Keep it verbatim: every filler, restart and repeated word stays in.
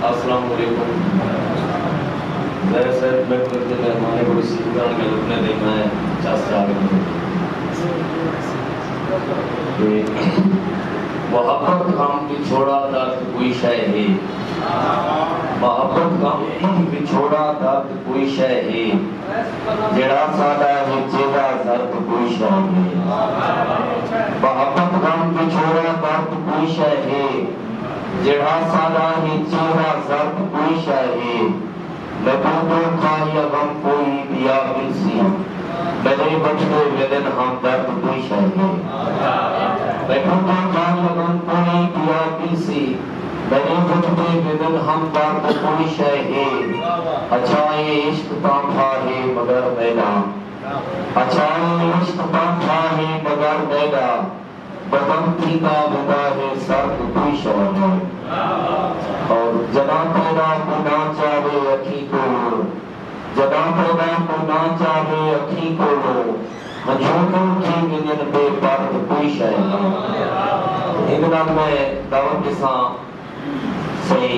السلام علیکم۔ زید صاحب میکوں لڳدے مہمانیں کوں ریسیو کرݨ ڳئے، اپݨے ݙیکھا ہے چس چاڑ ڳئے۔ تے محبت غم وچھوڑا درد کوئی شے ہے، محبت غم وچھوڑا درد کوئی شے ہے، جیڑھا ساݙا ہے چہرہ زرد کوئی شے ہے۔ محبت غم وچھوڑا درد کوئی شے ہے، جیڑھا ساݙا ہے چہرہ زرد کوئی شے ہے۔ میکوں دکھ آ یا غم کوئی ٻیا ملسی، میݙے وچھدے ویندن ہمدرد کوئی شے ہے۔ میکوں دکھ آ یا غم کوئی ٻیا ملسی، میݙے وچھدے ویندن ہمدرد کوئی شے ہے۔ اچھا اے عشق تاں بھا ہے مگر میݙا، اچھا اے عشق تاں بھا ہے مگر میݙا، بدن تھیندا ویندا ہے سرد کوئی شے ہے۔ اور جݙاں پیدا کوئی نہ چاہے اکھیں کولوں، جݙاں پیدا کوئی نہ چاہے اکھیں کولوں، ہنجھوں کیوں تھی ونڄن بے پرد کوئی شے ہے۔ ایندے نال میں دعوت ݙیساں سئیں